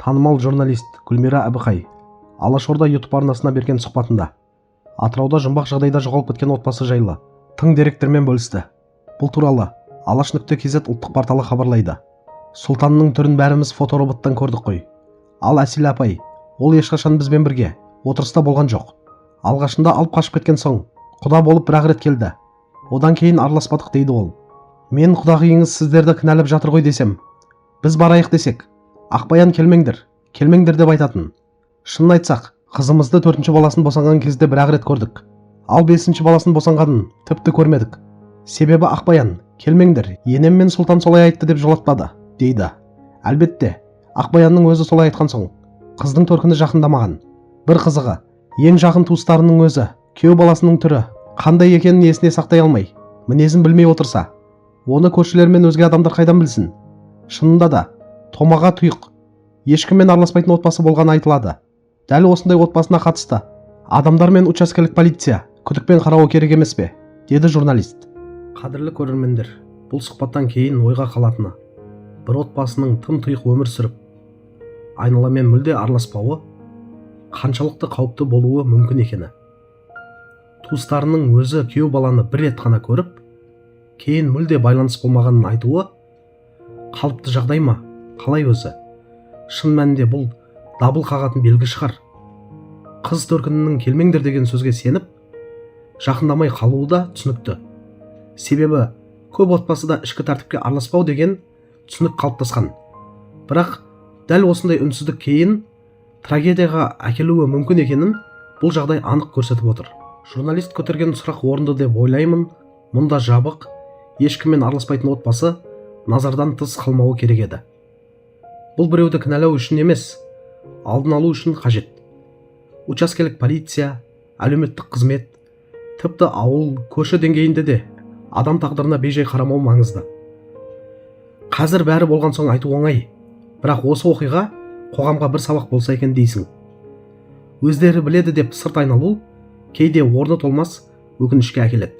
Танымал журналист Гүлмира Әбіқай «Алашорда» Ютуб арнасына берген сұхбатында Атырауда жұмбақ жағдайда жоғалып кеткен отбасы жайлы тың деректермен бөлісті. Бұл туралы Алаш.kz ұлттық порталы хабарлайды. Сұлтанның түрін бәріміз фотороботтан көрдік қой. Ал Әсел апай, ол ешқашан бізбен бірге отырыста болған жоқ. Алғашында алып қашып кеткен соң, құда болып бір-ақ рет келді. Одан кейін араласпадық, дейді ол. Мен құдағиыңыз сіздерді кінәлап жатыр ғой десем, біз барайық десек, Ақбаян келмеңдер, келмеңдер деп айтатын. Шынын айтсақ, қызымызды төртінші баласын босанған кезде бір-ақ рет көрдік. Ал бесінші баласын босанғанын тіпті көрмедік. Себебі Ақбаян келмеңдер, енем мен Сұлтан солай айтты деп жолатпады, дейді. Әлбетте, Ақбаянның өзі солай айтқан соң, қыздың төркіні жақындамаған. Бір қызығы, ең жақын туыстарының өзі күйеу баласының түрі қандай екенін есіне сақтай алмай, мінезін білмей отырса, оны көршілер мен өзге адамдар қайдан білсін? Шынында да, томаға тұйық, ешкіммен араласпайтын отбасы болғаны айтылады. Дәл осындай отбасына қатысты адамдар мен учаскелік полиция күдікпен қарауы керек емес пе, деді журналист. Қадірлі көрермендер, бұл сұхбаттан кейін ойға қалатыны: бір отбасының тым тұйық өмір сүріп, айналамен мүлде араласпауы қаншалықты қауіпті болуы мүмкін екені. Туыстарының өзі күйеу баланы бір рет қана көріп, кейін мүлде байланыс болмағанын айтуы қалыпты жағдай ма, қалай өзі? Шын мәнінде, бұл дабыл қағатын белгі шығар. Қыз төркінінің келмеңдер деген сөзге сеніп, жақындамай қалуы да түсінікті. Себебі көп отбасыда ішкі тәртіпке араласпау деген түсінік қалыптасқан. Бірақ дәл осындай үнсіздік кейін трагедияға әкелуі мүмкін екенін бұл жағдай анық көрсетіп отыр. Журналист көтерген сұрақ орынды деп ойлаймын. Мұнда жабық, ешкіммен араласпайтын отбасы назардан тыс қалмауы керек еді. Бұл біреуді кінәлау үшін емес, алдын алу үшін қажет. Учаскелік полиция, әлеуметтік қызмет, тіпті ауыл, көрші деңгейінде де адам тағдырына бейжай қарамау маңызды. Қазір бәрі болған соң айту оңай, бірақ осы оқиға қоғамға бір сабақ болса екен дейсің. Өздері біледі деп сырт айналу кейде орны толмас өкінішке әкеледі.